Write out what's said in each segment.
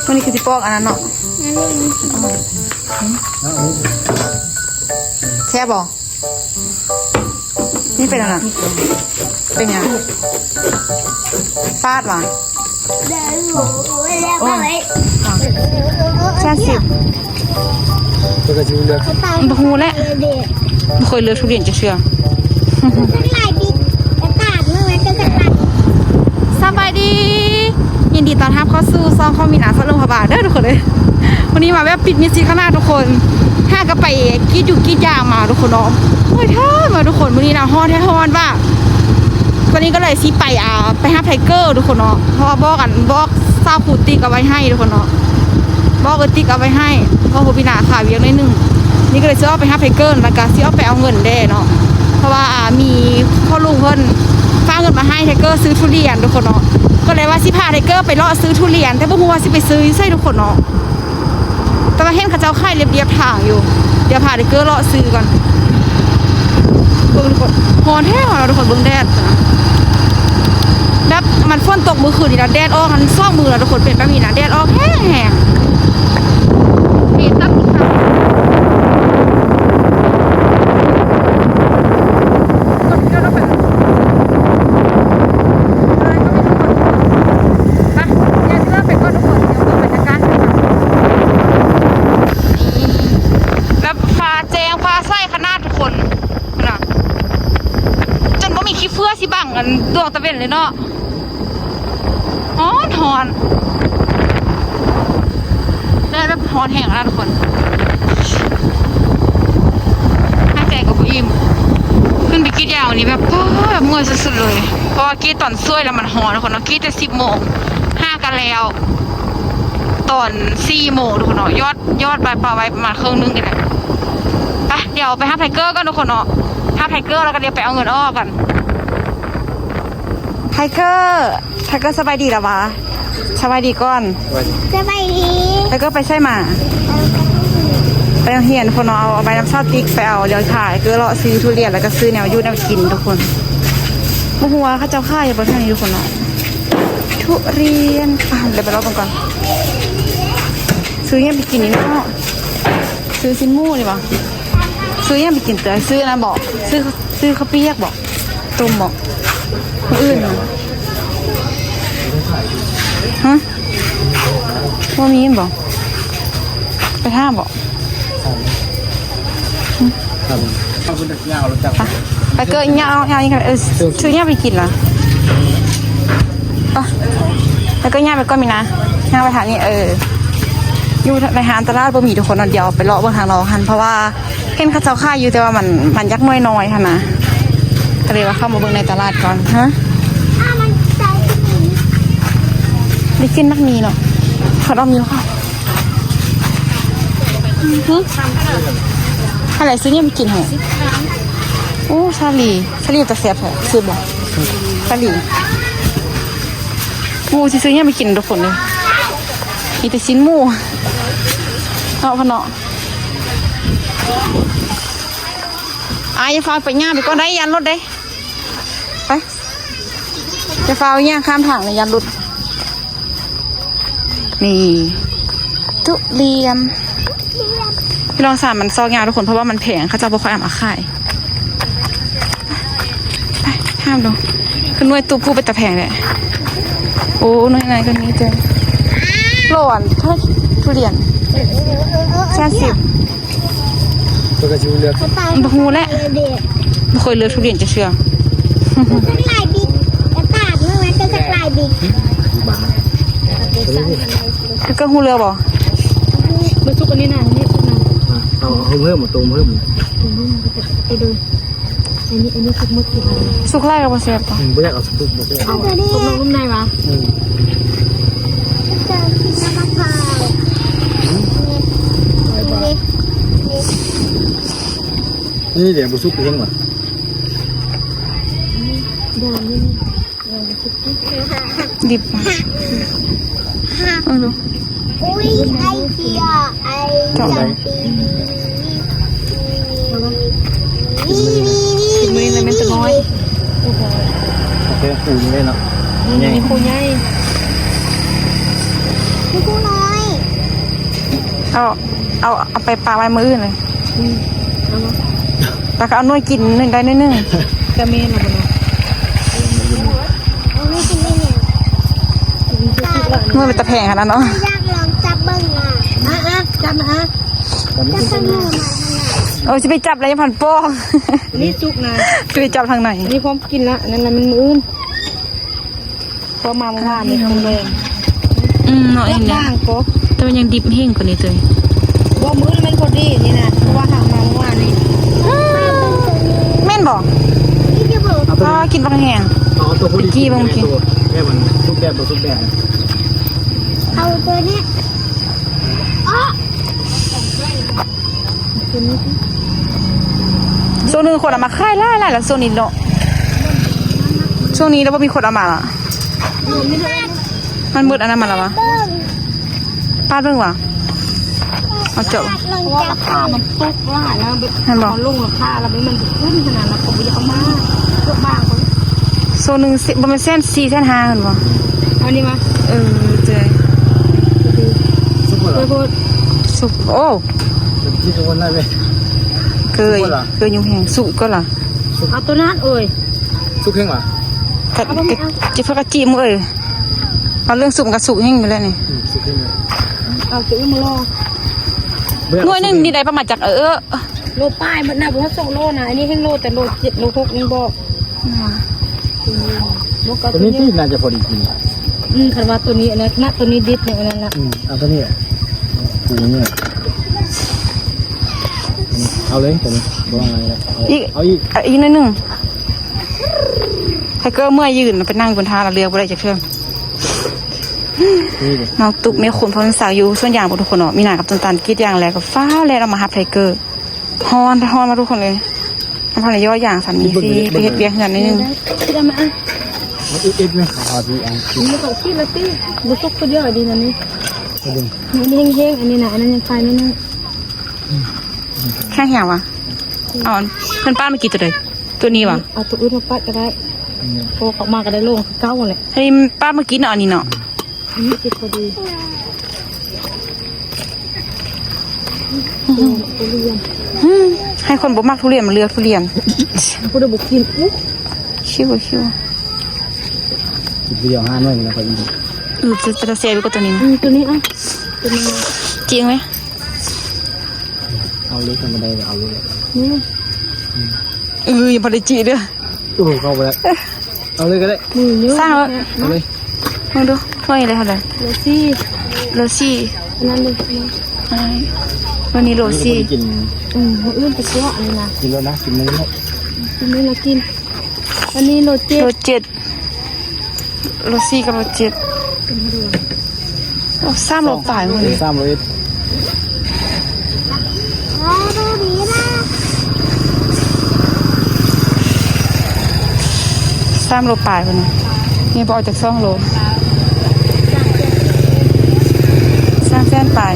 ມື້ນີ້ຄືຊິປອກອັນນັ້ນເນາະ. ແຊບບໍ່? ນີ້ເປັນອັນນັ້ນ ເປັນຫຍັງ? ຟາດຫວາ? ໂອ້ຍ ແຊບຊິ. ເພິ່ນກໍຊິເລືອກ ບໍ່ຮູ້ແຫຼະ ບໍ່ເຄີຍເລືອກທຸລຽນຈັກເທື່ອ. ສະບາຍດີ ຍິນດີຕ້ອນຮັບເຂົ້າສູ່ຊ່ອງຂອງມີນາ ສາວເລື່ອງພະບາດເດີທຸກຄົນເອີຍ. ມື້ນີ້ມາແບບປິດມິດຊິດຂະໜາດທຸກຄົນ ຫາກໍໄປກຣີດຢູ່ກຣີດຢາງມາທຸກຄົນເນາະ. ໂອ້ຍ ແທ້ມາທຸກຄົນ ມື້ນີ້ນະ ຮ້ອນແທ້ຮ້ອນວ່າ. ຕອນນີ້ກໍເລີຍຊິໄປ ອ່າ ໄປຮັບໄທເກີທຸກຄົນເນາະ ເພາະວ່າບອກ ອັນ ບອກສາວຄູຕິກເອົາໄວ້ໃຫ້ທຸກຄົນເນາະ ບອກເອີຕິກເອົາໄວ້ໃຫ້ ເພາະຜູ້ມີນາຄາວຽກໜ້ອຍໜຶ່ງ. ນີ້ກໍເລີຍຊິອອກໄປຮັບໄທເກີ ແລ້ວກໍຊິອອກໄປເອົາເງິນແດ່ເນາະ ເພາະວ່າ ອ່າ ມີພໍ່ລຸງເພິ່ນຝາກເງິນມາໃຫ້ໄທເກີຊື້ທຸລຽນທຸກຄົນເນາະ. ກໍເລີຍວ່າຊິພາໄທເກີໄປເລາະຊື້ທຸລຽນ ແຕ່ບໍ່ຮູ້ວ່າຊິໄປຊື້ຢູ່ໃສທຸກຄົນເນາະ. ແຕ່ວ່າເຫັນເຂົາເຈົ້າຂາຍລຽບໆທາງຢູ່ ດຽວພາໄທເກີເລາະຊື້ກ່ອນ. ເບິ່ງທຸກຄົນ ຮ້ອນແທ້ຮ້ອນເນາະທຸກຄົນ ເບິ່ງແດດ ແບບມັນຝົນຕົກມື້ຄືນນີ້ນະ ແດດອອກ ມັນສອງມື້ແລ້ວທຸກຄົນ ເປັນແບບນີ້ນະ ແດດອອກແຮງໆ. ເປັນຕັບອີກຄັ້ງ ແບບຟ້າແຈ້ງຟ້າໃສຂະໜາດທຸກຄົນ ພຸ້ນນະ ຈົນບໍ່ມີຂີ້ເຝື້ອຊິບັງອັນດວງຕາເວັນເລີຍເນາະ. ຮ້ອນ ຮ້ອນ ແດດແບບຮ້ອນແຮງນະທຸກຄົນ ຫາຍໃຈກໍບໍ່ອີ່ມ. ຂຶ້ນໄປກຣີດຢາງນີ້ແບບ ໂອ້ຍ ແບບເມື່ອຍສຸດໆເລີຍ ເພາະວ່າກຣີດຕອນສວຍແລ້ວມັນຮ້ອນທຸກຄົນເນາະ ກຣີດແຕ່ສິບໂມງ ຫາກໍແລ້ວຕອນສີ່ໂມງທຸກຄົນເນາະ. ຍອດ ຍອດໄປປະໄວ້ປະມານເຄິ່ງໜຶ່ງນີ້ແຫຼະ. ໄປ ດຽວໄປຮັບໄທເກີກ່ອນທຸກຄົນເນາະ ຮັບໄທເກີແລ້ວກໍດຽວໄປເອົາເງິນອອກກ່ອນ. ໄທເກີ ໄທເກີສະບາຍດີລະຫວາ? ສະບາຍດີກ່ອນ. ສະບາຍດີ. ໄທເກີໄປໃສມາ? ໄປໂຮງຮຽນພຸ້ນເນາະ ເອົາໃບນຳສາວຕິກໄປເອົາ. ດຽວພາໄທເກີເລາະຊື້ທຸລຽນ ແລ້ວກໍຊື້ແນວຢູ່ແນວກິນທຸກຄົນ. ບໍ່ຮູ້ວ່າເຂົາເຈົ້າຂາຍຢູ່ບໍ່ແຖວນີ້ທຸກຄົນເນາະ ທຸລຽນ. ໄປ ດຽວໄປເລາະເບິ່ງກ່ອນ. ຊື້ຫຍັງໄປກິນນີ້ເນາະ? ຊື້ຊີ້ນໝູນີ້ບໍ່? ຊື້ຫຍັງໄປກິນເຕີ? ຊື້ອັນນັ້ນບໍ່? ຊື້ ຊື້ເຂົ້າປຽກບໍ່? ຕົ້ມບໍ່? ມື້ອື່ນນະ? ຮະ? ບໍ່ມີແມ່ນບໍ່? ໄປຖ້າບໍ່? ໄປ ໄປເກີຍ່າງ ຍ່າງນີ້ກໍໄດ້. ເອີ ຊື້ຫຍັງໄປກິນລະ? ໄປ ໄປເກີຍ່າງໄປກ່ອນມີນາ ຍ່າງໄປທາງນີ້ ເອີ ຢູ່ໃນຮ້ານຕະຫຼາດບໍ່ມີທຸກຄົນເນາະ. ດຽວໄປເລາະເບິ່ງທາງນອກຫັ້ນ ເພາະວ່າ ເຫັນເຂົາເຈົ້າຂາຍຢູ່ ແຕ່ວ່າມັນ ມັນຢາກໜ່ວຍນ້ອຍຫັ້ນນະ ກໍເລີຍວ່າເຂົ້າມາເບິ່ງໃນຕະຫຼາດກ່ອນ. ຮະ? ໄດ້ກິນໝາກມີເນາະ ເຂົາເຈົ້າມີເນາະ. ຫຶ? ອັນໃດຊື້ຫຍັງໄປກິນໃຫ້? ໂອ້ ສາລີ ສາລີຕາແຊບແທ້ ຊື້ບໍ່? ສາລີ ໂອ້ ຊິຊື້ຫຍັງໄປກິນທຸກຄົນເອີຍ ມີແຕ່ຊີ້ນໝູເນາະ ພະເນາະ. ອາ ຢ່າຟ້າວໄປ ຍ່າງໄປກ່ອນໄດ້ ຢ້ານລົດເດ້. ໄປ ຢ່າຟ້າວຍ່າງຂ້າມທາງເດ້ ຢ້ານລົດ. ນີ້ ທຸລຽນ ພີ່ນ້ອງສາມ ມັນຊອກຍາກທຸກຄົນ ເພາະວ່າມັນແພງ ເຂົາເຈົ້າບໍ່ຄ່ອຍເອົາມາຂາຍ. ໄປ ຖາມດູ ຄືໜ່ວຍຕຸບຜູ້ເປັນຕາແພງແທ້. ໂອ້ ໜ່ວຍນັ້ນກໍມີເດີ ໂລອັນເທົ່າໃດ? ທຸລຽນ ແສນສິບ. ເພິ່ນກໍຊິເລືອກ ບໍ່ຮູ້ແຫຼະ ບໍ່ເຄີຍເລືອກທຸລຽນຈັກເທື່ອ. ຄືກໍຮູ້ເລືອກບໍ່? ບໍ່ສຸກອັນນີ້ນະ ອັນນີ້ສຸກນະ. ເອົາ ເອົາເພີ່ມ ເອົາຕົ້ມເພີ່ມ ໄປເບິ່ງ. ອັນນີ້ ອັນນີ້ສຸກໝົດ. ສຸກຫຼາຍກໍບໍ່ແຊບ. ອືມ ບໍ່ຢາກເອົາສຸກ ບໍ່ແຊບ. ເອົາຕົ້ມນ້ຳໃນຫວາ? ອືມ ນີ້ແຫຼະ ບໍ່ສຸກເຫັນຫວາ? ດິບ. ເບິ່ງດູ. ອຸ້ຍ ໄອເດຍ ໄອເດຍ. ມື້ນີ້ແມ່ນຕະນ້ອຍ. ໂອເຄ ຄູນີ້ເລີຍເນາະ. ອືມ ໃຫຍ່ ມີຄູໃຫຍ່ ມີຄູນ້ອຍ. ເອົາ ເອົາ ເອົາໄປປະໄວ້ມື້ອື່ນເລີຍ. ອືມ ເອົາມາ ແລ້ວກໍເອົາໜ່ວຍກິນໜຶ່ງ ໄດ້ໜ້ອຍໜຶ່ງ. ກະແມ່ນລະບໍ່ເນາະ. ໜ່ວຍເປັນຕາແພງຂະໜາດເນາະ. ຢາກລອງຈັບເບິ່ງນະ. ອ່ະໆ ຈັບນະ ອ່ະ ຈັບເບິ່ງນະ. ໂອ້ຍ ຊິໄປຈັບແລ້ວຍັງພັນປ້ອງ. ອັນນີ້ສຸກນະ ຊິໄປຈັບທາງໃນ. ອັນນີ້ພ້ອມກິນລະ ອັນນັ້ນລະມັນມື້ອື່ນ. ເພາະມາເມື່ອວານນີ້ ອືມ ແຮງ. ອືມ ເນາະ ເອີ ບາງກໍ ແຕ່ມັນຍັງດິບແຮງກວ່ານີ້ເຕີຍ. ບໍ່ ມື້ນີ້ມັນພໍດີນີ້ນະ ເພາະວ່າຫາມາເມື່ອວານນີ້. ແມ່ນບໍ່? ອໍ ກິນບັກແຮງ. ເອົາຕົວພໍດີ ກິນເບິ່ງ ກິນ ແບບມັນສຸກແບບບໍ່ສຸກແບບ. ເອົາຕົວນີ້. ໂຊນໜຶ່ງຄົນເອົາມາຂາຍຫຼາຍໆ ລະໂຊນນີ້ເນາະ. ຊ່ວງນີ້ລະບໍ່ມີຄົນເອົາມາລະ. ມັນໝົດອັນນັ້ນມາລະວະ. ປາດເບິ່ງຫວາ. ເອົາເຈາະ ເພາະວ່າລາຄາມັນຕົກຫຼາຍນະ. ແມ່ນບໍ່? ເຂົາລົງລາຄາລະມັນຂຶ້ນຂະໜາດ ລະເຂົາບໍ່ຢາກເອົາມາ. ພວກບາງຄົນ ໂຊນໜຶ່ງ ບໍ່ແມ່ນແສນສີ່ ແສນຫ້າ ຫັ້ນບໍ່? ເອົານີ້ມາ. ເອີ ເຈີ ສຸກແລ້ວ ໂພດ ສຸກ. ໂອ້ ເປັນທີ່ທຸກຄົນໄດ້ເວີຍ. ເກີຍ ສຸກແລ້ວ ເກີຍຍຸງແຮງ. ສຸກກໍລະ ເອົາໂຕນັ້ນເອີຍ. ສຸກແຮງຫວາ? ກະ ເອົາ ກະ ເອົາ ເຈັບພວກກະຈິມເອີຍ. ເອົາເລື່ອງສຸກມັນກະສຸກແຮງຢູ່ແລ້ວນີ້. ອືມ ສຸກແຮງ. ເອົາໂຕອື່ນມາລອງ. ໜ່ວຍໜຶ່ງນີ້ໄດ້ປະມານຈັກ ເອີ ໂລປາຍໝົດນະ ບໍ່ຮອດສອງໂລນະ. ອັນນີ້ແຮງໂລ ແຕ່ໂລເຈັດ ໂລຫົກຍັງບໍ່. ອືມ ໂຕນີ້ຕິໜ້າຈະພໍດີກິນ. ອືມ ຄັນວ່າໂຕນີ້ ອັນນັ້ນ ຂະໜາດໂຕນີ້ດິບຍັງອັນນັ້ນນະ. ອືມ ເອົາໂຕນີ້ ປູນີ້ ເອົາເລີຍໂຕນີ້ ບໍ່ວ່າຫຍັງແລ້ວ. ເອົາອີກ ເອົາອີກ ເອົາອີກໜ້ອຍໜຶ່ງ. ໄທເກີເມື່ອຍຢືນ ໄປນັ່ງຢູ່ບົນທ່າລະ ເລືອກບໍ່ໄດ້ຈັກເທື່ອ. ນີ້ເດ້ ນ້ອງຕຸກແມ່ຄົນພາສາວຢູ່ສວນຢາງພຸ້ນ ທຸກຄົນເນາະ. ມີນາກັບຕົ້ນຕານກຣີດຢາງແລ້ວ ກໍຟ້າວແລ່ນອອກມາຮັບໄທເກີ. ຮ້ອນ ຮ້ອນມາທຸກຄົນເລີຍ. ນ້ຳພັນລະຍໍຢາງ ສາມີຊິໄປເຮັດວຽກເຮືອນໜ້ອຍໜຶ່ງ. ມາເອັດໆ ແມ່ ຂາວດີອັງກິດ. ນີ້ກໍກິນລະຕິ ບໍ່ສຸກຜູ້ດຽວດີນະນີ້. ນີ້ແຮງໆ ອັນນີ້ນະ ອັນນັ້ນຍັງຄາຍໜ້ອຍໜຶ່ງ. ແຮງຫຍັງວະ? ເອົາ ເພິ່ນປາດມາກິນຕົວໃດ? ຕົວນີ້ຫວາ? ເອົາຕົວອື່ນມາປາດກໍໄດ້. ອືມ ໂອ ເຂົ້າມາກໍໄດ້ໂລ່ງຄືເກົ່າຫັ້ນແຫຼະ. ເຮີ້ຍ ປາດມາກິນເນາະ ອັນນີ້ເນາະ. ອັນນີ້ເຈັບພໍດີ. ອືມ ທຸລຽນ ໃຫ້ຄົນບໍ່ມັກທຸລຽນມາເລືອກທຸລຽນ. ຜູ້ໃດບໍ່ກິນ ອຸ້ຍ ຊິວ ຊິວ ກິນຜູ້ດຽວຫ້າໜ່ວຍແລ້ວກໍອີ່ມ. ເອີ ຈະ ຈະແຊບຢູ່ກັບຕົວນີ້. ອືມ ຕົວນີ້ ເອົາຕົວນີ້. ຈິງໄໝ? ເອົາເລີຍ ທຳມະດາກໍເອົາເລີຍ. ນີ້ ອືມ ເອີ ຍັງບໍ່ໄດ້ຈິເດີ້. ໂອ້ ເຂົ້າບໍ່ໄດ້. ເອົາເລີຍກໍໄດ້. ນີ້ ສ້າງເອົາເລີຍ. ເບິ່ງດູ ໜ່ວຍລະເທົ່າໃດ? ໂລສີ່ ໂລສີ່. ອັນນັ້ນເລີຍ. ອັນນີ້ໂລສີ່. ກິນ ອືມ ມື້ອື່ນໄປຕົວະອັນນີ້ນະ. ກິນແລ້ວນະ ກິນມື້ນີ້ ກິນມື້ລະກິນ. ອັນນີ້ໂລເຈັດ ໂລເຈັດ. ໂລສີ່ກັບໂລເຈັດ. ໂອ້ ສາມໂລປາຍມື້ນີ້ ສາມໂລເອັດ ສາມໂລປາຍພຸ້ນນະ. ນີ້ບໍ່ອອກຈາກສອງໂລ. ສາມແສນປາຍ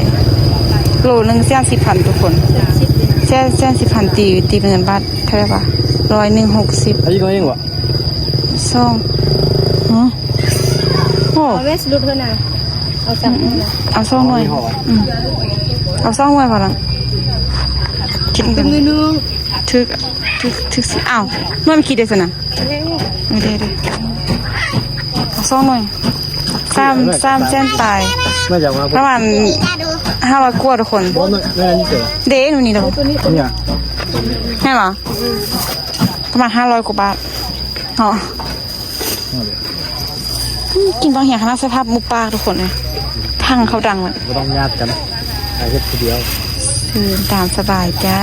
ໂລໜຶ່ງແສນສິບພັນ ທຸກຄົນ. ແສນ ແສນສິບພັນ ຕີ ຕີເປັນເງິນບາດເທົ່າໃດວະ? ຮ້ອຍໜຶ່ງ ຫົກສິບ. ອັນນີ້ກໍຍັງວະ? ສອງ ຫື ໂອ້ ເອົາເວສຫຼຸດເທື່ອນະ. ເອົາສາມໜ່ວຍນະ ເອົາສອງໜ່ວຍ. ອືມ ເອົາສອງໜ່ວຍພໍລະ. ກິນ ຖືກໜຶ່ງ ຖືກ ຖືກ ຖືກສິ. ອ້າວ ໜ່ວຍມັນກິນໄດ້ຊັ້ນນະ. ເອີ ເດ້ໆ ເອົາສອງໜ່ວຍ. ສາມ ສາມແສນປາຍ ປະມານຫ້າຮ້ອຍກວ່າ ທຸກຄົນ. ເດ້ ໜ່ວຍນີ້ເດ້ ແມ່ນບໍ່? ປະມານຫ້າຮ້ອຍກວ່າບາດເນາະ. ກິນບັກຫຍັງຂະໜາດ ສະພາບໝູ່ປ່າທຸກຄົນເລີຍ ທັງເຂົ້າດັງໝົດ. ບໍ່ຕ້ອງຍາດກັນ ເຮັດຜູ້ດຽວ ເຊີນຕາມສະບາຍຈ້າ.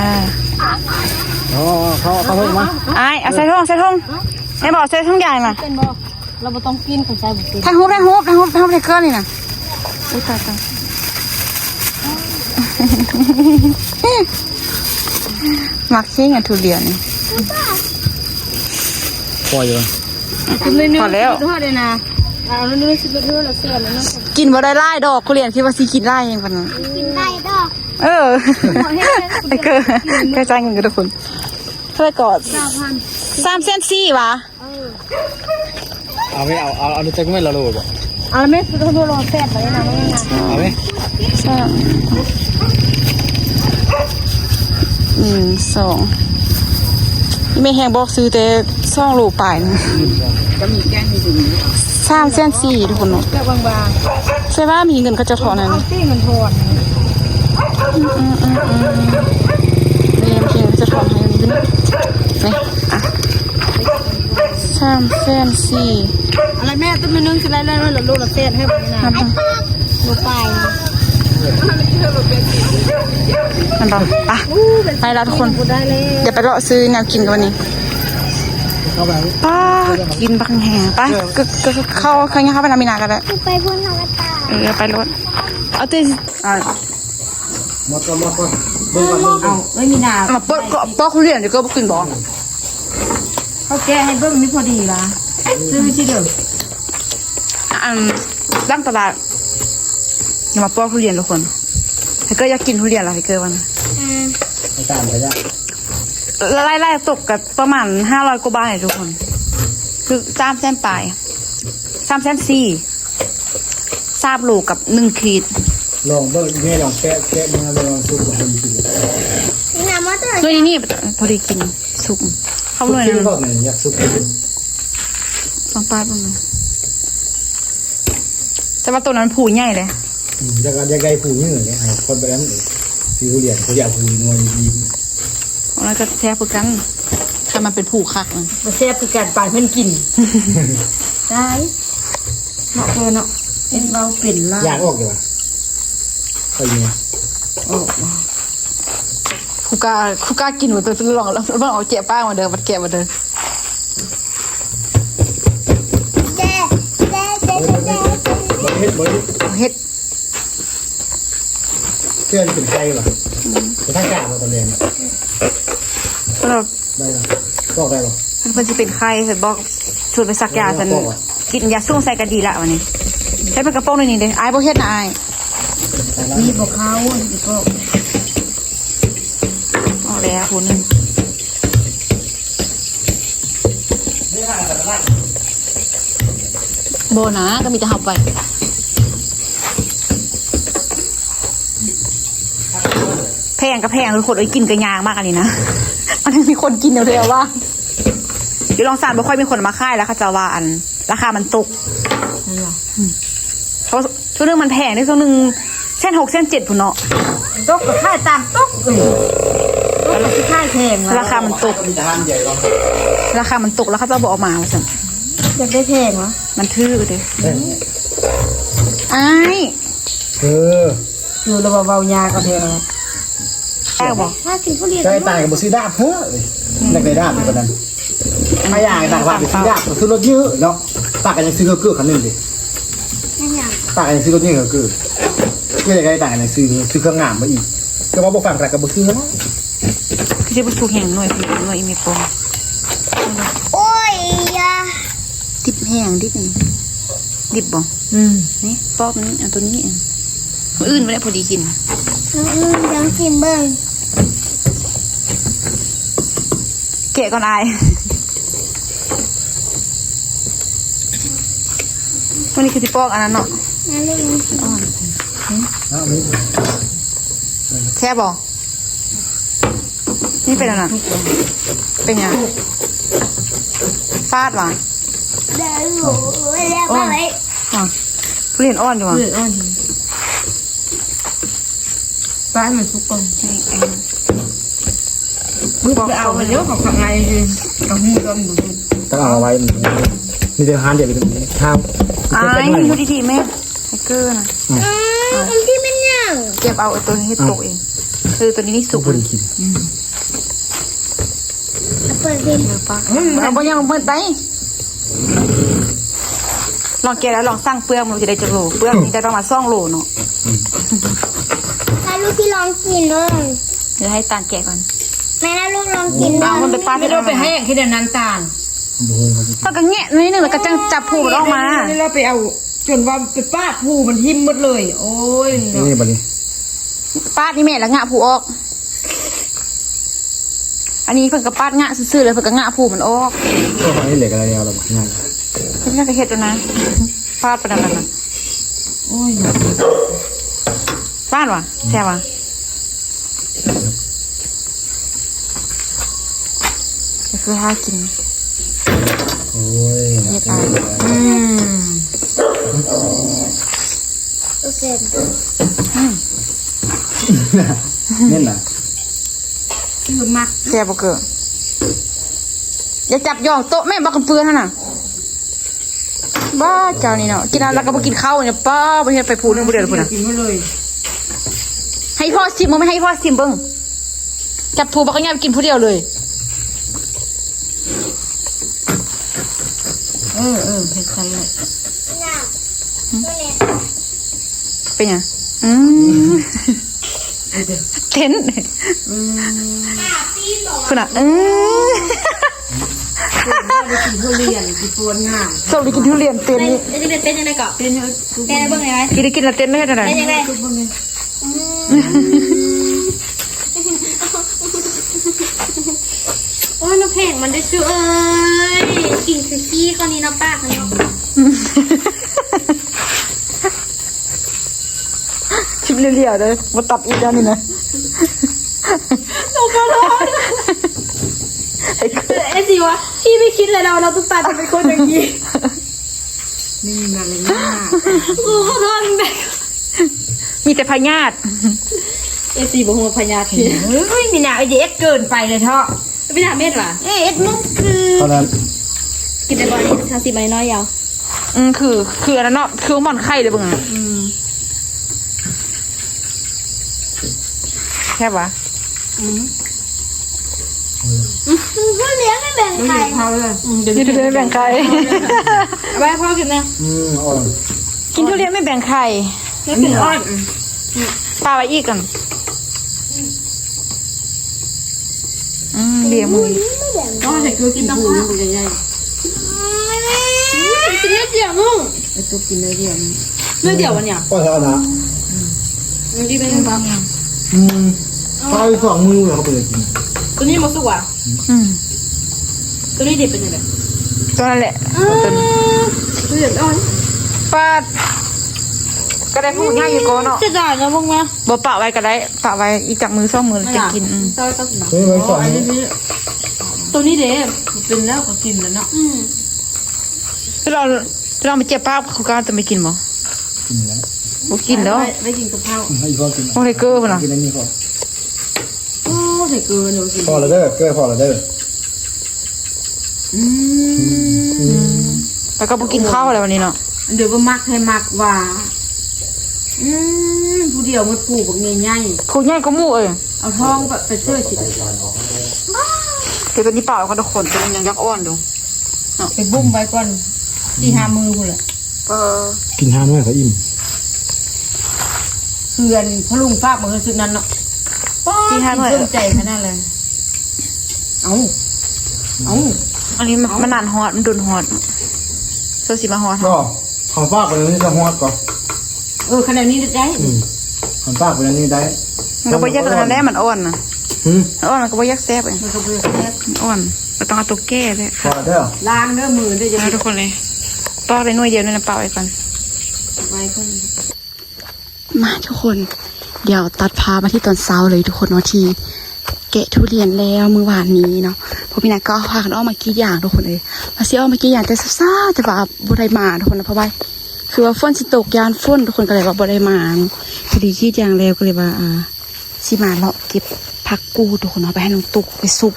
ອໍ ເຂົ້າ ເຂົ້າເຖິງມາ. ອ້າຍ ເອົາໃສ່ຖົງ ໃສ່ຖົງ. ແມ່ນບໍ່? ໃສ່ຖົງຢາງນະ. ເປັນບໍ່? ລາວບໍ່ຕ້ອງກິນ ຄັນໃສ່ບໍ່ເປັນ. ຖ່າຍຮູບ ຖ່າຍຮູບ ຖ່າຍຮູບ ຖ່າຍຮູບໃສ່ເກີນີ້ນະ. ໂອ້ຍ ຕາຍ ຕາຍ. ມັກແຮງອັນທຸລຽນນີ້. ພໍຢູ່ ພໍແລ້ວ. ກິນບໍ່ໄດ້ຫຼາຍດອກ ທຸລຽນ ຄິດວ່າຊິກິນຫຼາຍແຮງປານນັ້ນ. ກິນໄດ້ດອກ. ເອີ ເກີ ເກີຈ່າຍເງິນກັນທຸກຄົນ. ເທົ່າໃດກໍ ສາມແສນສີ່ຫວາ? ເອີ ເອົາໄວ້ ເອົາ ເອົາ ເອົາຈັກໜ່ວຍລະໂລບໍ່? ເອົາລະແມ່ ຄືໂທລະແຊດໄປນະ ເອົາເດ້ ສາມ ໜຶ່ງ ສອງ ອີ່ແມ່ແຮງບອກຊື້ແຕ່ສອງໂລປາຍນະ ກໍມີແກ້ງຢູ່ນີ້ ສາມແສນສີ່ ທຸກຄົນເນາະ ແກ້ງບາງໆ ແຕ່ວ່າມີເງິນເຂົາເຈົ້າຖອນໃຫ້ ເອົາຕິເງິນຖອນ ອືມໆໆ ນີ້ເຂົາເຈົ້າຖອນໃຫ້ ນີ້ ນີ້ ອ່ະ ສາມແສນສີ່ ອະໄລແມ່ ຕົວໜຶ່ງຊິໄດ້ແລ້ວ ໂລລະແສນ ເຮີ້ຍ ບັດນີ້ນະ ນັບເບິ່ງ ໂລປາຍ ແມ່ນບໍ່? ໄປ ໄປລະທຸກຄົນ ດຽວໄປເລາະຊື້ແນວກິນກັນບັດນີ້ ປ້າ ກິນບັກແຮງ ໄປ ເຂົ້າ ເຂົ້າ ເຂົ້າໄປນຳມີນາກໍໄດ້ ໄປພຸ້ນເຮົາກໍຕາ ເອີ ໄປໂລດ ເອົາແຕ່ ອ່າ ໝົດກ່ອນ ໝົດກ່ອນ ເບິ່ງກ່ອນ ເບິ່ງກ່ອນ ເອົາ ເອີຍ ມີນາ ມາເປີດກໍປອກທຸລຽນ ເຈົ້າກໍບໍ່ກິນບໍ່? ເຂົາແກະໃຫ້ເບິ່ງນີ້ພໍດີລະ ຊື້ຊິເດີ ອັນ ຫຼັງຕະຫຼາດ ມາປອກທຸລຽນທຸກຄົນ ໄທເກີຢາກກິນທຸລຽນລະ ໄທເກີວ່ານະ ອືມ ໄປຕາມໄປໄດ້ ລາຍໄດ້ຕົກກໍປະມານຫ້າຮ້ອຍກວ່າບາດນີ້ທຸກຄົນ ຄືສາມແສນປາຍ ສາມແສນສີ່ ສາມໂລກັບໜຶ່ງຂີດ ລອງເບິ່ງ ແມ່ລອງແກະ ແກະເບິ່ງ ລອງສຸກ ລອງກິນ ໜ່ວຍນີ້ ນີ້ພໍດີກິນ ສຸກ ເຂົ້າໜ່ວຍນັ້ນ ຢາກສຸກ ລອງປາດເບິ່ງ ແຕ່ວ່າໂຕນັ້ນພູໃຫຍ່ເດ້ ອືມ ຢາກ ຢາກໄດ້ພູໃຫຍ່ເດ້ ໃຫ້ຄົນໄປອັນ ຊິທຸລຽນ ເຂົາຢາກພູນ້ອຍດີ ອັນນັ້ນກໍແຊບຄືກັນ ຄັນມັນເປັນພູຄັກນະ ກໍແຊບຄືກັນ ປານເພິ່ນກິນ ຕາຍ ເນາະ ເອີເນາະ ເຮັດເວົ້າເປັນຫຼາຍ ຢາກອອກຢູ່ຫວາ ຂ້ອຍຢູ່ ອອກ ຜູ້ກ້າ ຜູ້ກ້າກິນ ມັນຕ້ອງລອງ ລອງເອົາແຈະປາກມາເດີ ມັນແກະມາເດີ ບໍ່ເຮັດ ບໍ່ເຮັດ ເຮັດ ເພື່ອເປັນໄຂ່ຫວາ ອືມ ໄປທາງກາງບໍ່ຕອນແລງ ເອີ ໄດ້ລະ ປອກໄດ້ບໍ່? ເພິ່ນຊິເປັນໄຂ່ ເພິ່ນບອກ ຊວນໄປສັກຢາ ເພິ່ນກິນຢາສູງໃສ່ກໍດີລະ ບາດນີ້ ໃຫ້ເພິ່ນກະປອກໜ້ອຍໜຶ່ງເດ້ ອ້າຍບໍ່ເຮັດນະອ້າຍ ນີ້ບໍ່ເຂົ້າ ຊິປອກ ອອກແລ້ວຜູ້ໜຶ່ງ ບໍ່ນະ ກໍມີແຕ່ເຮົາໄປ ແພງກໍແພງ ທຸກຄົນເອີຍ ກິນກໍຍາກມາກອັນນີ້ນະ ມັນມີຄົນກິນແຖວໆວ່າ ຢູ່ລອງສານບໍ່ຄ່ອຍມີຄົນເອົາມາຂາຍ ແລ້ວເຂົາເຈົ້າວ່າ ອັນ ລາຄາມັນຕົກ ແມ່ນບໍ່? ອືມ ເພາະຊ່ວງໜຶ່ງມັນແພງເດ້ ຊ່ວງໜຶ່ງແສນຫົກ ແສນເຈັດພຸ້ນເນາະ ຕົກກໍຂາຍຕາມຕົກເອີຍ ຕົກກໍຊິຂາຍແພງ ລາຄາມັນຕົກ ມີແຕ່ຮ້ານໃຫຍ່ເນາະ ລາຄາມັນຕົກ ແລ້ວເຂົາເຈົ້າບໍ່ເອົາມາວ່າຊັ້ນ ຢາກໄດ້ແພງຫວາ ມັນຖືກເດ້ ອ້າຍ ເອີ ຢູ່ລະວ່າເວົ້າຍາກກໍແທ້ ແຊບບໍ່? ຖ້າກິນທຸລຽນ ໃຊ້ຕາຍກໍບໍ່ຊື້ດາບເທື່ອເອີຍ ຢາກໄດ້ດາບຢູ່ປານນັ້ນ ພະຍາຍາກໄດ້ດາບ ຊື້ດາບກໍຊື້ລົດເຢີເນາະ ປາກກໍຍັງຊື້ລົດເກີຄັນໜຶ່ງເດ້ ແມ່ນຫຍັງ? ປາກກໍຍັງຊື້ລົດເຢີເກີ ເພື່ອຢາກໄດ້ຕາຍກໍຍັງຊື້ ຊື້ເຄື່ອງງາມມາອີກ ແຕ່ວ່າບໍ່ຟັງໃຜກໍບໍ່ຊື້ແລ້ວ ຄືຊິບໍ່ສຸກແຮງ ໜ່ວຍ ໜ່ວຍອີ່ແມ່ປອງ ໂອ້ຍ ຢ່າ ດິບແຮງ ດິບນີ້ ດິບບໍ່? ອືມ ນີ້ປອກນີ້ ເອົາໂຕນີ້ ມື້ອື່ນບໍ່ໄດ້ພໍດີກິນ ມື້ອື່ນລອງກິນເບິ່ງ ແກະກ່ອນອ້າຍ ມື້ນີ້ຄືຊິປອກອັນນັ້ນເນາະ ອັນນີ້ອ່ອນ ແຊບບໍ່? ນີ້ເປັນອັນນັ້ນ ເປັນຫຍັງ? ຟາດຫວາ? ເດີ ແລ້ວໄປໄວ້ ອໍ ທຸລຽນອ່ອນຢູ່ຫວາ? ທຸລຽນອ່ອນ ປາໃຫ້ມັນສຸກກ່ອນ ນີ້ ອືມ ບຶບໄປເອົາໄປເດີ ຂອງຂ້າງໃນ ກະຫູດອນບໍ່ສຸກ ຕ້ອງເອົາໄວ້ ມີແຕ່ຮ້ານດຽວ ທາງ ອ້າຍ ຢູ່ດີໆ ແມ່ ໄທເກີນະ ອືມ ອັນທີ່ແມ່ນຫຍັງ? ເກັບເອົາໄອ້ຕົວເຫັດຕົກເອງ ເອີ ຕົວນີ້ນີ້ສຸກ ບໍ່ໄດ້ກິນ ອືມ ເປີດເປັນ ເອີ ປາ ອືມ ເອົາບໍ່ຍັງບໍ່ໝົດໄດ ລອງແກະແລ້ວລອງຊັ່ງເປືອກ ມັນຈະໄດ້ຈັກໂລ ເປືອກນີ້ໄດ້ປະມານສອງໂລເນາະ ອືມ ຖ້າລູກທີ່ລອງກິນເບິ່ງ ດຽວໃຫ້ຕານແກະກ່ອນ ແມ່ ຖ້າລູກລອງກິນເບິ່ງ ເອົາມັນໄປປາດ ໄປໃຫ້ເຮັດແນວນັ້ນຕານ ເຮົາກໍແງະໜ້ອຍໜຶ່ງ ແລ້ວກໍຈັ່ງຈັບພູມັນອອກມາ ນີ້ລະໄປເອົາ ຈົນວ່າໄປປາດພູມັນຖິ້ມໝົດເລີຍ ໂອ້ຍເນາະ ນີ້ບັດນີ້ ປາດນີ້ແມ່ ແລ້ວງະພູອອກ ອັນນີ້ເພິ່ນກໍປາດງະຊື່ໆ ແລ້ວເພິ່ນກໍງະພູມັນອອກ ເອີ ອັນນີ້ເຫຼັກອະໄລແລ້ວລະ ງ່າຍ ເພິ່ນກໍເຮັດແລ້ວນະ ປາດປານນັ້ນນະ ໂອ້ຍ ຫວານຫວາ? ແຊບຫວາ? ກໍຄືຫາກິນ ໂອ້ຍ ເຮັດອາຍ ອືມ ໂອເຄ ອືມ ແມ່ນນະ ຄືມັກ ແຊບບໍ່ເກີ? ຢ່າຈັບຢອງໂຕະແມ່ ບັກເປືອນຫັ້ນນະ. ບ້າເຈົ້ານີ້ເນາະ ກິນແລ້ວກໍບໍ່ກິນເຂົ້ານີ້ ປ້າ ບໍ່ເຮັດໄປຜູ້ໜຶ່ງຜູ້ດຽວພຸ້ນນະ ກິນໝົດເລີຍ. ໃຫ້ພໍ່ຊິມເບິ່ງ ໃຫ້ພໍ່ຊິມເບິ່ງ ຈັບຖ້ວຍບັກໃຫຍ່ໄປກິນຜູ້ດຽວເລີຍ. ເອີ ເອີ ເຮັດຊັ້ນແຫຼະ. ເປັນຫຍັງ? ອືມ ເຕັ້ນ ອືມ ພຸ້ນນະ ອືມ ໄດ້ກິນທຸລຽນ ກິນປວນງາມ ໂຊກໄດ້ກິນທຸລຽນເຕັ້ນນີ້ ເຕັ້ນ ເຕັ້ນ ເຕັ້ນຈັ່ງໃດເກາະ? ເຕັ້ນ ເຕັ້ນໃຫ້ເບິ່ງແດ່ໄວ ກິນ ກິນແລ້ວເຕັ້ນເຮັດຈັ່ງໃດ? ເຕັ້ນຈັ່ງໃດ? ອືມ ໂອ້ຍ ນ້ຳແຂງມັນໄດ້ຊື່ເອີຍ ກິນຄືຂີ້ເຂົ້ານີ້ເນາະ ປາກເນາະ. ຄລິບລ້ຽວໆເດີ ບໍ່ຕັດອີກແລ້ວນີ້ນະ. ໜູຂໍໂທດ ເອັຟຊີວ່າ ພີ່ໄມ່ຄິດເລີຍເນາະ ນ້ອງຕຸກຕາຈະເປັນຄົນຢ່າງນີ້. ນີ້ມາເລີຍ ໂອ້ ຂໍໂທດ ມີແຕ່ພະຍາດ ເອັຟຊີບໍ່ຮູ້ວ່າພະຍາດ. ເອີຍ ມີໜ້າເຮັດເກີນໄປເລີຍເທາະ. ເປັນຫຍັງເມັດຫວາ? ເອີ ເອັດມຸກຄື ເທົ່ານັ້ນ ກິນໄດ້ບໍ່ນີ້? ຊາວສິບໄມ້ນ້ອຍດຽວ. ອືມ ຄື ຄືອັນນັ້ນເນາະ ຄືໝອນໄຂ່ເດ້ເບິ່ງ. ອືມ ແຊບຫວາ? ອືມ ອືມ ທຸລຽນໄມ່ແບ່ງໄຂ່ ອືມ ດຽວ ທຸລຽນໄມ່ແບ່ງໄຂ່ ເອົາໄວ້ໃຫ້ພໍ່ກິນນະ. ອືມ ອ່ອນ ກິນທຸລຽນໄມ່ແບ່ງໄຂ່ ແລ້ວກິນອ່ອນ ປາໄວ້ອີກກ່ອນ. ອືມ ເລຍມື ກໍໃສ່ເກືອກິນ ກິນຕ້ອງ ໃຫຍ່ໆ ອືມ ກິນໜ້ອຍດຽວໜຶ່ງ ໄອ້ຕຸກກິນໜ້ອຍດຽວ ໜ້ອຍດຽວອັນເນີ້ຍ ກໍເທົ່ານັ້ນນະ. ອືມ ອືມ ດີເປັນຫຍັງບໍ່? ອືມ ເອົາໄປສອງມື້ແລ້ວກໍໄປກິນ ຕົວນີ້ບໍ່ສຸກຫວາ? ອືມ ຕົວນີ້ເດເປັນຈັ່ງໃດ? ຕົວນັ້ນແຫຼະ ອືມ ຕົວນີ້ ເລືອດອ່ອນ ປາດ ກໍໄດ້ຜູ້ໃຫຍ່ຢູ່ກໍເນາະ ເສຍດາຍເນາະ ເບິ່ງມາ ບໍ່ປະໄວ້ກໍໄດ້ ປະໄວ້ອີກຈັກມື້ສອງມື້ແລ້ວຈຶ່ງກິນ. ອືມ ເອີ ໄວ້ສອງມື້ ຕົວນີ້ເດ ເປັນແລ້ວກໍກິນແລ້ວເນາະ. ອືມ ລອງ ລອງໄປເຈັບປາກຄືກັນ ຈະໄປກິນບໍ່? ກິນແລ້ວ ບໍ່ກິນແລ້ວ ໄວ້ ໄວ້ກິນກັບເຂົ້າ ໃຫ້ອີ່ພໍ່ກິນ ໂອ້ຍ ເກີພຸ້ນນະ ກິນອັນນີ້ກ່ອນ. ໂອ້ ໃສ່ເກີເນາະ ພໍແລ້ວເດີ ເກີພໍແລ້ວເດີ. ອືມ ອືມ ແລ້ວກໍບໍ່ກິນເຂົ້າແລ້ວວັນນີ້ເນາະ. ດຽວບໍ່ມັກໃຫ້ມັກວ່າ ອືມ ຜູ້ດຽວໝົດຜູ້ບັກໃຫຍ່ໆ ຜູ້ໃຫຍ່ກວ່າໝູ່ເອີຍ ເອົາທ້ອງໄປ ໄປເຊື່ອຊິ. ແຕ່ຕົວນີ້ປະໄວ້ກ່ອນທຸກຄົນ ຕົວນີ້ຍັງຢາກອ່ອນຢູ່ເນາະ ໄປບຸ້ມໄວ້ກ່ອນ ສີ່ຫ້າມື້ພຸ້ນແຫຼະ. ເອີ ກິນຫ້າໜ່ວຍກໍອີ່ມ ເພື່ອນພໍ່ລຸງຝາກມາໃຫ້ຊຸດນັ້ນເນາະ. ສີ່ຫ້າໜ່ວຍ ສົນໃຈຂະໜາດເລີຍ. ເອົາ ເອົາ ອັນນີ້ມັນ ເອົາ ມັນນານຮອດ ມັນດົນຮອດ ເຈົ້າຊິມາຮອດ ບໍ່ ເຂົາຝາກໄປແນວນີ້ກໍຮອດກໍ. ເອີ ຂະໜາດນີ້ໄດ້ ອືມ ເຂົາຝາກໄປແນວນີ້ໄດ້. ມັນກໍບໍ່ຢາກ ອັນນັ້ນແຫຼະ ມັນອ່ອນນະ. ຫື ມັນອ່ອນ ມັນກໍບໍ່ຢາກແຊບ ມັນກໍບໍ່ຢາກແຊບ ມັນອ່ອນ ກໍຕ້ອງເອົາຕົວແກ່ແຫຼະ. ພໍແລ້ວເດີ ລ້າງເດີມືເດີ ຢ່າ ທຸກຄົນເລີຍ ປອກໄດ້ໜ່ວຍດຽວນີ້ນະ ປະໄວ້ກ່ອນ ໄວ້ກ່ອນ. ມາທຸກຄົນ ດຽວຕັດພາບມາທີ່ຕອນເຊົ້າເລີຍທຸກຄົນເນາະ ທີ່ແກະທຸລຽນແລ້ວມື້ວານນີ້ເນາະ. ພວກພີ່ນາກໍພາກັນອອກມາກຣີດຢາງທຸກຄົນເອີຍ ວ່າຊິອອກມາກຣີດຢາງແຕ່ເຊົ້າໆ ແຕ່ວ່າບໍ່ໄດ້ມາທຸກຄົນເນາະ ເພາະວ່າຄືວ່າຝົນຊິຕົກ ຢ້ານຝົນທຸກຄົນ ກໍເລີຍວ່າບໍ່ໄດ້ມາເນາະ. ພໍດີກຣີດຢາງແລ້ວກໍເລີຍວ່າ ອ່າ ຊິມາເລາະເກັບຜັກກູດທຸກຄົນເນາະ ໄປໃຫ້ນ້ອງຕຸກໄປສຸກ.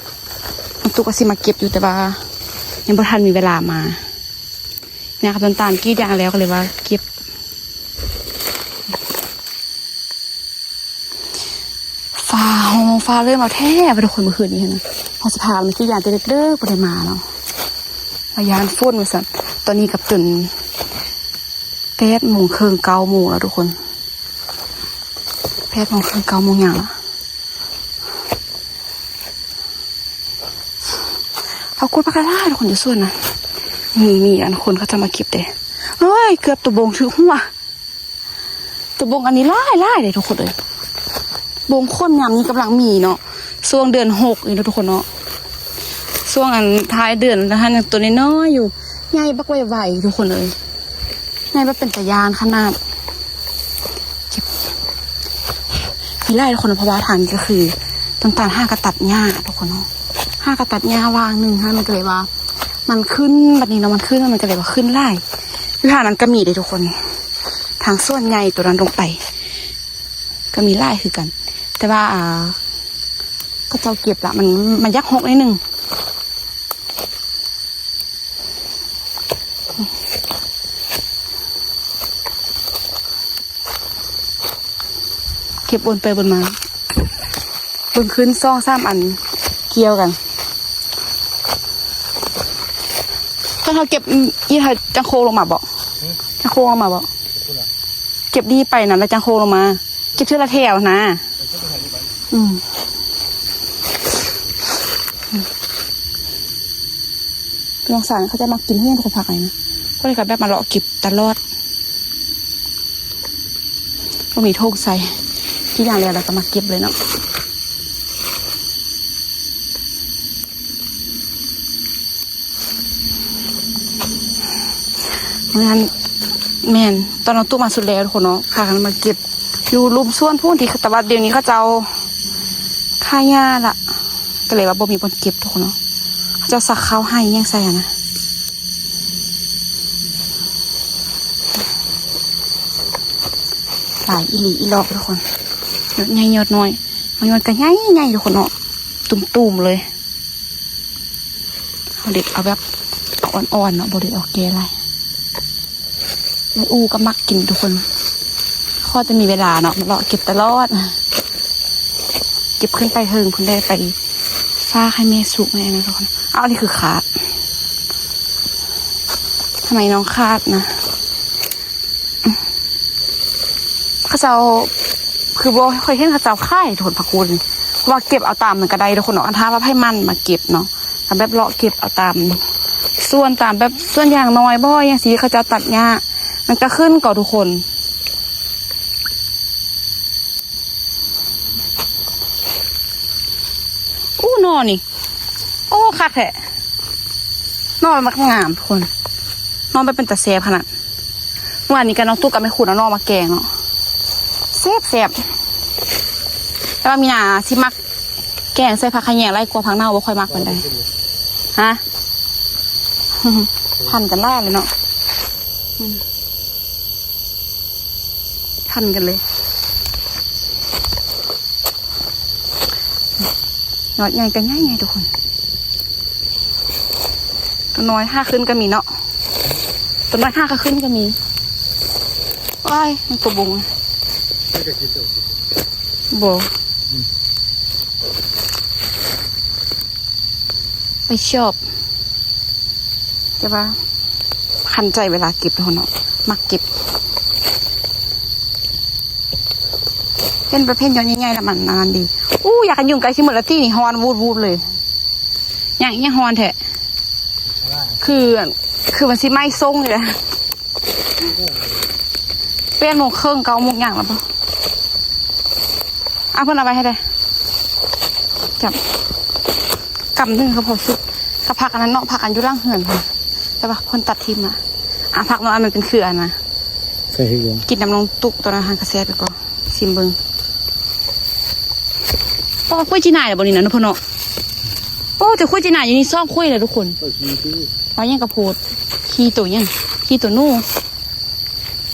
ນ້ອງຕຸກກໍຊິມາເກັບຢູ່ ແຕ່ວ່າຍັງບໍ່ທັນມີເວລາມາ. ນາກັບຕົ້ນຕານກຣີດຢາງແລ້ວ ກໍເລີຍວ່າເກັບ ຟ້າຮ້ອງຟ້າເລີ່ມເອົາແທ້ວ່າທຸກຄົນ ມື້ຄືນນີ້ຫັ້ນນະ. ເຮົາຊິພາກັນມາກຣີດຢາງແຕ່ເດິກໆ ບໍ່ໄດ້ມາເນາະ ວ່າຢ້ານຝົນວ່າຊັ້ນ. ຕອນນີ້ກໍຈົນແປດໂມງເຄິ່ງ ເກົ້າໂມງແລ້ວທຸກຄົນ ແປດໂມງເຄິ່ງ ເກົ້າໂມງຫຍັງລະ. ເຂົາກວດຜັກຫຼາຍໆ ທຸກຄົນ ຢູ່ສວນນະ ມີ ມີອັນຄົນເຂົາເຈົ້າມາເກັບເດ້. ເອີຍ ເກືອບຕົວບົງຖືກຫົວ ຕົວບົງອັນນີ້ຫຼາຍໆ ເດ້ທຸກຄົນເອີຍ. ບົງຂົນຍາມນີ້ກຳລັງມີເນາະ ຊ່ວງເດືອນຫົກນີ້ເນາະທຸກຄົນເນາະ ຊ່ວງອັນທ້າຍເດືອນຫັ້ນ ຍັງຕົວນ້ອຍໆ ຢູ່ ໃຫຍ່ບັກໄວໆ ທຸກຄົນເອີຍ ໃຫຍ່ແບບເປັນຕາຢ້ານຂະໜາດ. ທີ່ຫຼາຍທຸກຄົນ ເພາະວ່າທາງນີ້ກໍຄືຕ້ອງການຫາກະຕັດຫຍ້າທຸກຄົນເນາະ ຫາກະຕັດຫຍ້າຫວ່າງໜຶ່ງຫັ້ນ ມັນກໍເລີຍວ່າມັນຂຶ້ນ ບັດນີ້ເນາະ ມັນຂຶ້ນ ມັນກໍເລີຍວ່າຂຶ້ນຫຼາຍ. ຢູ່ທາງນັ້ນກໍມີເດ້ທຸກຄົນ ທາງສວນໃຫຍ່ຕົວນັ້ນລົງໄປ ກໍມີຫຼາຍຄືກັນ ແຕ່ວ່າ ອ່າ ເຂົາເຈົ້າເກັບລະ ມັນ ມັນຢາກຮົກໜ້ອຍໜຶ່ງ. ເກັບວົນໄປວົນມາ ເບິ່ງຂຶ້ນສອງສາມອັນກ່ຽວກັນ. ຖ້າເຮົາເກັບອີກ ເຮົາຈັ່ງໂຄ້ງລົງມາບໍ? ຫືມ? ຈັ່ງໂຄ້ງລົງມາບໍ? ເກັບນີ້ໄປນັ້ນ ແລ້ວຈັ່ງໂຄ້ງລົງມາ ເກັບເທື່ອລະແຖວນະ. ອືມ ເປັນຫຍັງຊັ້ນ ເຂົາເຈົ້າມັກກິນແຮງ ທຸກຄົນ ຜັກອັນນີ້ນະ. ຂ້ອຍກໍແບບມາເລາະເກັບຕະຫຼອດ ບໍ່ມີຖົງໃສ່ ກິນຫຍັງແລ້ວ ແລ້ວກໍມາເກັບເລີຍເນາະ. ແມ່ນ ແມ່ນ ຕອນນ້ອງຕຸກມາສຸດແລ້ວ ທຸກຄົນເນາະ ພາກັນມາເກັບຢູ່ລຸ່ມສວນພຸ້ນ ທີ່ ແຕ່ວ່າດຽວນີ້ເຂົາເຈົ້າຂາຍຫຍ້າລະ ກໍເລີຍວ່າບໍ່ມີບ່ອນເກັບ ທຸກຄົນເນາະ ເຂົາເຈົ້າສັກເຂົ້າໄຮ່ຫຍັງໃສ່ຫັ້ນນະ. ຫຼາຍອີ່ຫຼີອີ່ຫຼອກ ທຸກຄົນ ຍອດໃຫຍ່ຍອດນ້ອຍ ບາງຍອດກໍໃຫຍ່ໆ ທຸກຄົນເນາະ ຕຸ່ມໆ ເລີຍ. ເຮົາເດັດເອົາແບບເອົາອ່ອນໆ ເນາະ ບໍ່ໄດ້ເອົາແກ່ຫຼາຍ. ແມ່ອູ່ກໍມັກກິນ ທຸກຄົນ ຂໍແຕ່ມີເວລາເນາະ ມາເລາະເກັບຕະຫຼອດ ເກັບຂຶ້ນໄປເທິງພຸ້ນ ໄດ້ໄປຝາກໃຫ້ແມ່ສຸກ ແມ່ນະ ທຸກຄົນ. ເອົາ ອັນນີ້ຄືຂາດ ທຳໄມນ້ອງຂາດນະ? ເຂົາເຈົ້າ ຄືບໍ່ຄ່ອຍເຫັນເຂົາເຈົ້າຂາຍ ທຸກຄົນ ຜັກກູດນີ້ ເພາະວ່າເກັບເອົາຕາມນັ້ນກໍໄດ້ ທຸກຄົນເນາະ ຄັນຖ້າວ່າໃຜໝັ່ນມາເກັບເນາະ ແບບເລາະເກັບເອົາຕາມສວນ ຕາມແບບສວນຢາງນ້ອຍບໍ ຫຍັງຊີ້ ເຂົາເຈົ້າຕັດຫຍ້າ ມັນກໍຂຶ້ນກໍ ທຸກຄົນ. ອູ້ ໜໍ່ນີ້ ໂອ້ ຄັກແທ້ ໜໍ່ມັກງາມ ທຸກຄົນ ໜໍ່ມັນເປັນຕາແຊບຂະໜາດ. ເມື່ອວານນີ້ກໍນ້ອງຕຸກກັບແມ່ຄູນເອົາໜໍ່ມາແກງເນາະ ແຊບໆ ແຕ່ວ່າມີນາຊິມັກແກງໃສ່ຜັກຂະແຍງຫຼາຍກວ່າຜັກເນົ່າ ບໍ່ຄ່ອຍມັກປານໃດ. ຮະ ພັນກັນຫຼາຍເລີຍເນາະ ອືມ ພັນກັນເລີຍ. ຍອດໃຫຍ່ກໍໃຫຍ່ໆ ທຸກຄົນ ຕົວນ້ອຍຫາຂຶ້ນກໍມີເນາະ ຕົວນ້ອຍຫາກໍຂຶ້ນກໍມີ. ໂອ້ຍ ມັນຕົວບົງ ບໍ່ ໄປຊອບ ແຕ່ວ່າຄັນໃຈເວລາເກັບ ທຸກຄົນເນາະ ມັກເກັບ ເຫັນປະເພດຍອດໃຫຍ່ໆ ລະມັນອັນນັ້ນດີ. ອູ້ ຢາກັນຍຸງໃກ້ຊິໝົດລະຕິ ນີ້ຮ້ອນວູດໆ ເລີຍ. ຫຍັງ ຫຍັງຮ້ອນແທ້? ຄື ຄືມັນຊິໄໝ້ສົ່ງນີ້ແຫຼະ. ແປດໂມງເຄິ່ງ ເກົ້າໂມງຫຍັງແລ້ວບໍ່? ອ່ະ ເພິ່ນເອົາໄວ້ໃຫ້ໄດ້ ຈັບ ກຳໜຶ່ງກໍພໍສຸກ ກັບຜັກອັນນັ້ນເນາະ ຜັກອັນຢູ່ຫຼັງເຮືອນ ແຕ່ວ່າເພິ່ນຕັດຖິ້ມນະ. ອ່ະ ຜັກເນາະ ອັນມັນເປັນເຄືອນນະ ໃສ່ໃຫ້ລວງ ກິນນຳນ້ອງຕຸກຕອນອາຫານກະແຊບຢູ່ກໍ ຊິມເບິ່ງ. ໂອ້ ຂົ້ວຈີ່ໜາຍແລ້ວບໍ່ນີ້ນະ ເນາະ ພໍ່ເນາະ? ໂອ້ ແຕ່ຂົ້ວຈີ່ໜາຍຢູ່ນີ້ ຊອກຂົ້ວແລ້ວທຸກຄົນ. ເອົາຫຍັງກະໂພດ ຂີ້ໂຕຫຍັງ ຂີ້ໂຕໜູ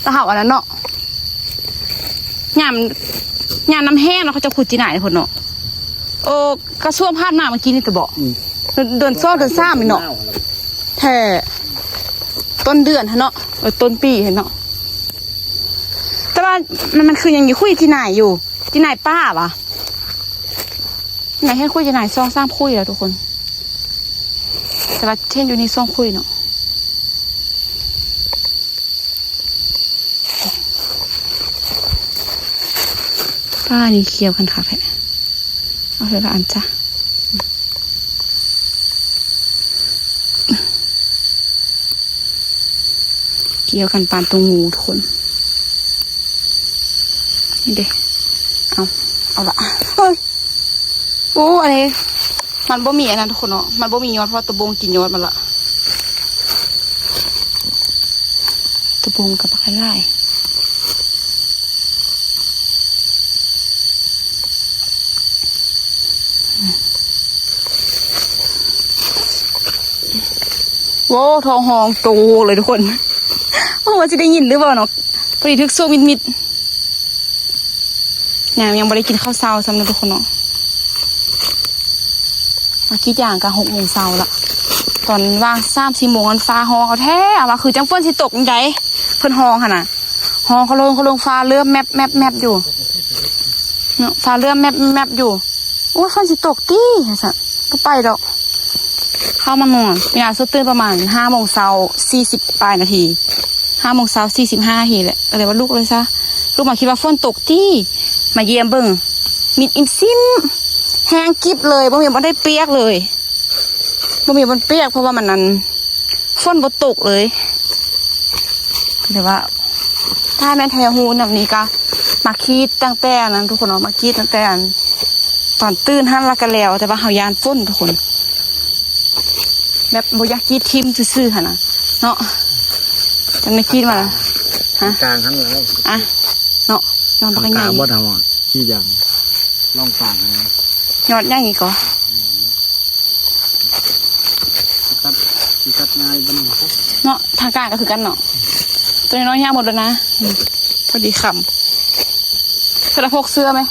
ຕາເຮົາອັນນັ້ນເນາະ ຍາມ ຍາມນ້ຳແຫ້ງເນາະ ເຂົາເຈົ້າຂຸດຈີ່ໜາຍພຸ້ນເນາະ. ເອີ ກະຊ່ວງຜ່ານມາເມື່ອກີ້ນີ້ຕະເບາະ ອືມ ເດືອນ ເດືອນສອງ ເດືອນສາມນີ້ເນາະ ແທ້ ຕົ້ນເດືອນຫັ້ນເນາະ ເອີ ຕົ້ນປີຫັ້ນເນາະ. ແຕ່ວ່າມັນ ມັນຄືຍັງຢູ່ຂຸດຈີ່ໜາຍຢູ່ ຈີ່ໜາຍປ່າຫວາ ນາຍເຫັນຂຸດຈີ່ໜາຍສອງສາມຂຸດແລ້ວທຸກຄົນ ແຕ່ວ່າເຫັນຢູ່ນີ້ສອງຂຸດເນາະ. ປ້ານີ້ຂ້ຽວກັນຄັກແທ້ ເອົາເທື່ອລະອັນຈ້ະ ກ່ຽວກັນປານຕົວງູທຸກຄົນ ນີ້ເດ້ ເອົາ ເອົາລະ ເຮີ້ຍ ໂອ້ ອັນນີ້ມັນບໍ່ມີອັນນັ້ນທຸກຄົນເນາະ ມັນບໍ່ມີຍອດ ເພາະວ່າຕົວບົງກິນຍອດມັນລະ ຕົວບົງກໍບັກຫຼາຍ ເ ໂອ້ ທ້ອງຮ້ອງໂຕເລີຍທຸກຄົນ. ບໍ່ຮູ້ວ່າຊິໄດ້ຍິນຫຼືບໍ່ເນາະ ພໍດີຖືກໂຊກມິດໆ. ຍັງ ຍັງບໍ່ໄດ້ກິນເຂົ້າເຊົ້າຊ້ຳເນາະທຸກຄົນເນາະ. ມາກີດຢາງກະຫົກໂມງເຊົ້າລະ ຕອນວ່າງສາມສີ່ໂມງຫັ້ນຟ້າຮ້ອງເອົາແທ້ ເອົາວ່າຄືຈັ່ງຝົນຊິຕົກຈັ່ງໃດ ເພິ່ນຮ້ອງຫັ້ນນະ ຮ້ອງເຂົາລົງ ເຂົາລົງ ຟ້າເຫຼື້ອມແມັບໆໆຢູ່ເນາະ ຟ້າເຫຼື້ອມແມັບໆຢູ່. ໂອ້ຍ ຝົນຊິຕົກຕິ ວ່າຊັ້ນ ບໍ່ໄປດອກ. ເຂົ້າມານອນ ມີນາສຸດຕື່ນປະມານຫ້າໂມງເຊົ້າ ສີ່ສິບປາຍນາທີ ຫ້າໂມງເຊົ້າ ສີ່ສິບຫ້ານາທີແຫຼະ ກໍເລີຍວ່າລຸກເລີຍຊະ. ລຸກມາຄິດວ່າຝົນຕົກຕິ ມາຢ້ຽມເບິ່ງ ມິດອີ່ມຊິມ ແຫ້ງກິບເລີຍ ບໍ່ມີບ່ອນໄດ້ປຽກເລີຍ ບໍ່ມີບ່ອນປຽກ ເພາະວ່າມັນນັ້ນ ຝົນບໍ່ຕົກເລີຍ. ແຕ່ວ່າ ຖ້າແມ່ນແທ້ຮູ້ນຳນີ້ກະມາຂີດຕັ້ງແຕ່ນັ້ນທຸກຄົນເນາະ ມາຂີດຕັ້ງແຕ່ອັນຕອນຕື່ນຫັ້ນລະກະແລ້ວ ແຕ່ວ່າເຮົາຢ້ານຝົນທຸກຄົນ ແບບບໍ່ຢາກຂີດຖິ້ມຊື່ໆຫັ້ນນະເນາະ. ຈັ່ງໄດ້ຂີດມາ ຮະ ກາງຫັ້ນແຫຼະ ອະ ເນາະ ຍ້ອນບັກໃຫຍ່ ກາງບໍ່ທັນ ຂີດຢ່າງ ລອງກາງ ຍອດໃຫຍ່ນີ້ກໍ ຊິຕັດ ຊິຕັດງ່າຍບໍ່ນີ້ ເນາະ ທາງກາງກໍຄືກັນເນາະ ໂຕນ້ອຍຍາວໝົດແລ້ວນະ ພໍດີຄຳ. ເທື່ອລະຫົກເສື້ອໄໝ ຮະ?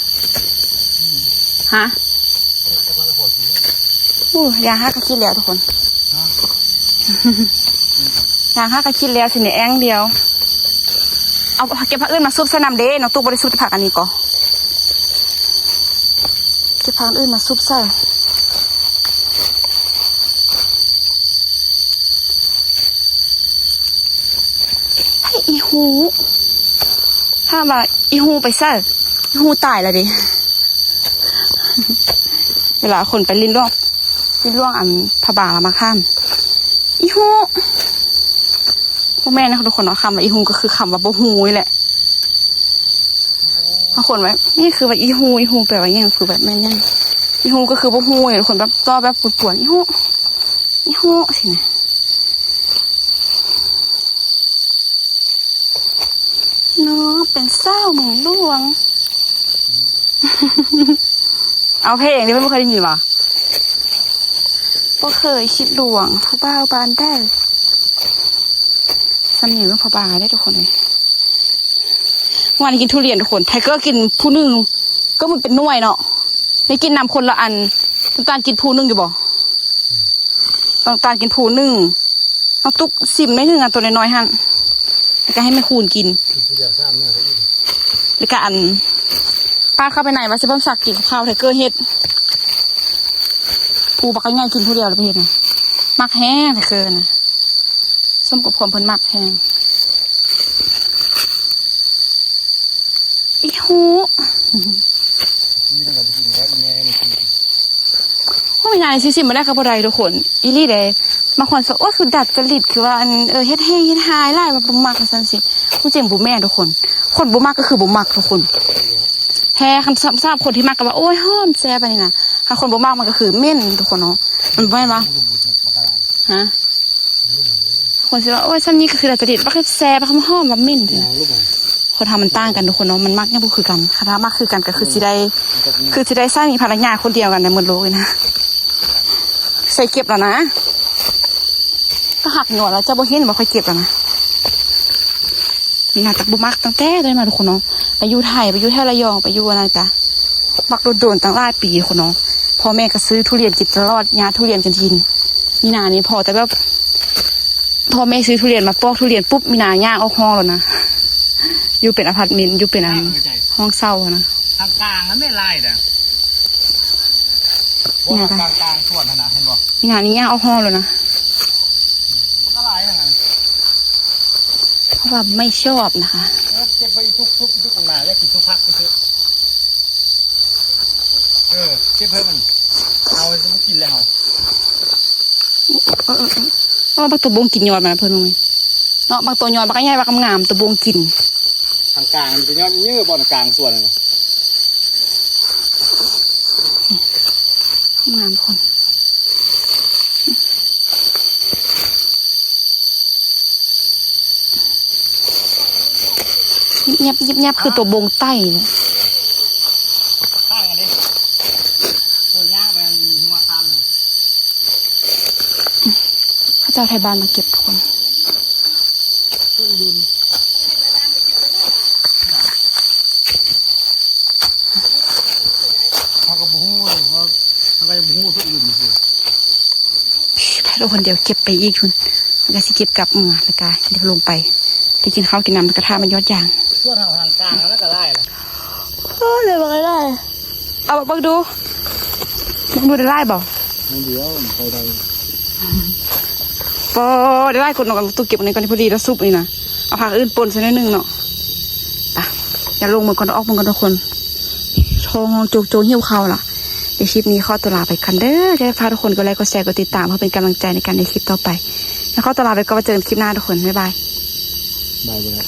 ໂອ້ ຢາງຮາກກະຄິດແລ້ວທຸກຄົນ ຢາງຮາກກະຄິດແລ້ວ ຊິແນແອ່ງດຽວ. ເອົາເກັບຜັກອື່ນມາຊຸບໃສ່ນຳເດ້ ນ້ອງຕຸກບໍ່ໄດ້ຊຸບແຕ່ຜັກອັນນີ້ກໍ ເກັບຜັກອື່ນມາຊຸບໃສ່. ໃຜອີ່ຫູ ຖາມວ່າອີ່ຫູໄປໃສ? ອີ່ຫູຕາຍແລ້ວເດ້. ເວລາຄົນໄປຫຼິ້ນຫຼວງ ຫຼິ້ນຫຼວງອັນພະບາງລະມາຂ້າມ ອີ່ຫູ ບໍ່ແມ່ນນະທຸກຄົນເນາະ ຄຳວ່າອີ່ຫູກໍຄືຄຳວ່າບໍ່ຮູ້ນີ້ແຫຼະ. ບາງຄົນວ່າ ນີ້ຄືວ່າອີ່ຫູ ອີ່ຫູແປວ່າຫຍັງ? ຄືແບບແມ່ນຫຍັງ? ອີ່ຫູກໍຄືບໍ່ຮູ້ນີ້ ຄົນແບບຕອບແບບກວນໆ ອີ່ຫູ ອີ່ຫູ ຊີ້ນະ. ນ້ອງເປັນສາວເມືອງຫຼວງ ເອົາເພງນີ້ ເພິ່ນບໍ່ເຄີຍໄດ້ຍິນຫວາ? ບໍ່ເຄີຍຄິດຫຼວງ ຜູ້ບ່າວບ້ານໃດ. ສຳນຽງເມືອງພະບາງເດ້ທຸກຄົນເອີຍ. ເມື່ອວານນີ້ກິນທຸລຽນທຸກຄົນ ໄທເກີກິນຜູ້ໜຶ່ງ ກໍມັນເປັນໜ່ວຍເນາະ ໄດ້ກິນນຳຄົນລະອັນ. ນ້ອງຕານກິນພູໜຶ່ງຢູ່ບໍ່? ນ້ອງຕານກິນພູໜຶ່ງ ນ້ອງຕຸກຊິມໜ້ອຍໜຶ່ງ ອັນໂຕນ້ອຍໆຫັ້ນ ແລ້ວກໍໃຫ້ແມ່ຄູນກິນ ແລ້ວກໍອັນ ປາດເຂົ້າໄປໃນວ່າຊິເບິ່ງສັກກິນກັບເຂົ້າ ໄທເກີເຮັດ. ພູບັກໃຫຍ່ກິນຜູ້ດຽວແລ້ວໄປເຮັດນະ ມັກແຮງ ໄທເກີນະ. ສົມກັບຄວາມເພິ່ນມັກແຮງ ອີ່ຫູ. ໂອ້ຍ ຍາຍຊິຊິມບໍ່ໄດ້ກໍບໍ່ໄດ້ທຸກຄົນ ອີ່ຫຼີເດ້. ບາງຄົນຊິວ່າ ໂອ້ຍ ຄືດັດຈະລິດ ຄືວ່າອັນ ເອີ ເຮັດແຮງເຮັດຮ້າຍຫຼາຍ ວ່າບໍ່ມັກ ວ່າຊັ້ນຊີ້. ຄວາມຈິງບໍ່ແມ່ນທຸກຄົນ ຄົນບໍ່ມັກກໍຄືບໍ່ມັກທຸກຄົນ. ແທ້ ຄັນສຳ ສຳລັບຄົນທີ່ມັກກໍວ່າ ໂອ້ຍ ຫອມແຊບ ອັນນີ້ນະ. ຄັນຄົນບໍ່ມັກມັນກໍຄືເໝັນທຸກຄົນເນາະ ມັນບໍ່ແມ່ນວ່າ ຮະ ຄົນຊິວ່າ ໂອ້ຍ ຊ່ຳນີ້ກໍຄືລາຕະລິດ ບັກແຊບ ບັກຫອມ ບັກເໝັນ. ຄົນເຮົາມັນຕ່າງກັນທຸກຄົນເນາະ ມັນມັກຫຍັງບໍ່ຄືກັນ. ຄັນຖ້າມັກຄືກັນກໍຄືຊິໄດ້ ຄືຊິໄດ້ສາມີພັນລະຍາຄົນດຽວກັນໃນໝົດໂລກນີ້ນະ. ໃສ່ເກັບແລ້ວນະ ກໍຫັກຍອດແລ້ວ ເຈົ້າບໍ່ເຫັນບໍ່ ຂ້ອຍເກັບແລ້ວນະ. ນີ້ນະ ຕັກບໍ່ມັກຕັ້ງແຕ່ໄດ້ມາທຸກຄົນເນາະ ໄປຢູ່ໄທ ໄປຢູ່ແຖວລະຍອງ ໄປຢູ່ອັນນັ້ນກະ ບັກໂດນໆ ຕັ້ງຫຼາຍປີພຸ້ນເນາະ. ພໍ່ແມ່ກໍຊື້ທຸລຽນກິນຕະຫຼອດ ຍາດທຸລຽນກັນກິນ. ມີນານີ້ພໍແຕ່ແບບ ພໍ່ແມ່ຊື້ທຸລຽນມາປອກທຸລຽນປຸບ ມີນາຍ່າງອອກຫ້ອງແລ້ວນະ. ຢູ່ເປັນອາພາດເມັນ ຢູ່ເປັນອັນ ເອີ ໃຈ ຫ້ອງເຊົ່ານະ. ທາງກາງຫັ້ນແມ່ນຫຼາຍນະ. ບໍ່ ກາງໆ ສວນຫັ້ນນະ ເຫັນບໍ່? ມີນານີ້ຍ່າງອອກຫ້ອງແລ້ວນະ. ມັນກໍຫຼາຍນະ. ເພາະວ່າໄມ່ຊອບນະຄະ. ເອີ ເກັບໄວ້ອີກທຸກ ທຸກ ທຸກ ໜ້າຢາກກິນທຸກພັກຊື່ໆ. ເອີ ເກັບເພີ່ມມັນ ເອົາໄວ້ບໍ່ກິນແລ້ວເຮົາ. ເອີ ເອີ ເອີ ເອີ ບັກຕົວບົງກິນຍອດມັນນະເພິ່ນເນາະ. ບັກຕົວຍອດບັກໃຫຍ່ບັກງາມ ຕົວບົງກິນ. ທາງກາງມັນເປັນຍອດເຍີະ ບ່ອນກາງສວນນະ. ງາມຄົນ ຍິບໆໆ ຄືຕົວບົງໄຕ້ເລີຍ. ຂ້າງກັນເດ້ ເອີ ຍ່າງໄປອັນຫົວຂ້າມ. ເຈົ້າໄທບ້ານມາເກັບທຸກຄົນ. ເຮົາກໍບໍ່ຮູ້ເລີຍວ່າ ເຮົາກໍຍັງບໍ່ຮູ້ຄົນອື່ນຢູ່. ໄປໂລດຄົນດຽວເກັບໄປອີກພຸ້ນ ແລ້ວກໍຊິເກັບກັບເມືອ ແລ້ວກໍດຽວລົງໄປ ໄປກິນເຂົ້າກິນນ້ຳ ແລ້ວກໍຖ້າມັນຍອດຢາງ. ສ່ວນເຮົາທາງກາງນັ້ນກໍຫຼາຍລະ. ເອີ ເລີຍບໍ່ໄດ້ຫຼາຍ. ເອົາເບິ່ງດູ ເບິ່ງດູໄດ້ຫຼາຍບໍ່? ອັນດຽວໄປໄດ້. ບໍ່ໄດ້ຫຼາຍຄົນເນາະ ຕູ້ເກັບອັນນີ້ກ່ອນ ພໍດີລະສຸບນີ້ນະ. ເອົາຜັກອື່ນປົນໃສ່ໜ້ອຍໜຶ່ງເນາະ. ໄປ ດຽວລົງເບິ່ງກ່ອນ ອອກເບິ່ງກ່ອນທຸກຄົນ. ທ້ອງຮ້ອງໂຈກໆ ຫິວເຂົ້າລະ. ດຽວຄລິບນີ້ຂໍຕົວລາໄປກ່ອນເດີ. ຢາກໃຫ້ຝາກທຸກຄົນກົດໄລ ກົດແຊ ກົດຕິດຕາມ ເພື່ອເປັນກຳລັງໃຈໃນການເຮັດຄລິບຕໍ່ໄປ. ແລ້ວຂໍຕົວລາໄປກ່ອນ ໄວ້ເຈີກັນຄລິບໜ້າທຸກຄົນ. ບາຍບາຍ. ບາຍ ບໍ່ໄດ້.